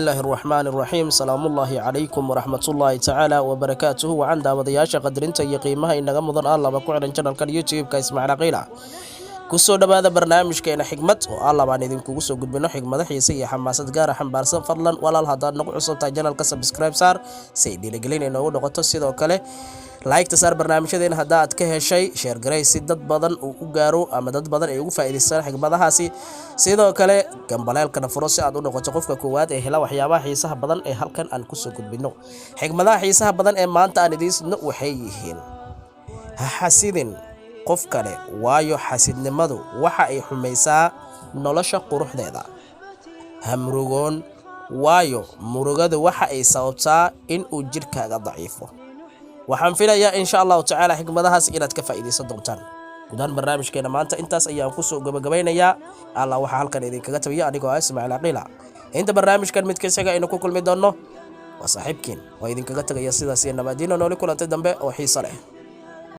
Bismillaahi araxmaani araxiim. Salaamullaahi calaykum waraxmatullaahi tacaala wabarakaatuhu. Wacan daawadayaasha qadarinta iyo qiimaha inaga mudan, ah laba ku xidhan channelkan YouTube-ka Ismaaciil Aqiila. Kusoo dhowaada barnaamijkeena Xigmad, oo ah labaan idinkugu soo gudbino xigmado xiise iyo xamaasad gaara xambaarsan. Fadlan walaal, haddaad nagu cusub tahay channelka, subscribe saar si ay dhiirigelin inoogu noqoto. Sidoo kale like-ta saar barnaamijyadeena hadda aad ka heshay, share garay si dad badan uu u gaaro ama dad badan ay ugu faa'iidaystaan xigmadahaasi. Sidoo kale gambaleelkana furo si aad u noqoto qofka koowaad ee hela waxyaabaha xiisaha badan ee halkan aan kusoo gudbino. Xigmadaha xiisaha badan ee maanta aan idiin sidno waxay yihiin: ha xasidin qof kale, waayo xasidnimadu waxa ay xumaysaa nolosha quruxdeeda. Ha murugoon, waayo murugadu waxa ay sababtaa in uu jidhkaaga daciifo. Waxaan filayaa, insha Allahu tacaala, xikmadahaas inaad ka faa'iidaysan doontaan. Gudahaan barnaamijkeena maanta intaas ayaan kusoo gabagabaynayaa. Allah waxaa halkan idinkaga tabiya anigoo ah Ismaaciil Aqiila. Inta barnaamijkan midka isaga aynu ku kulmi doonno, waa saaxiibkiin oo idinkaga tagaya sidaas iyo nabaadiino, nooli kulantay dambe oo xiiso leh.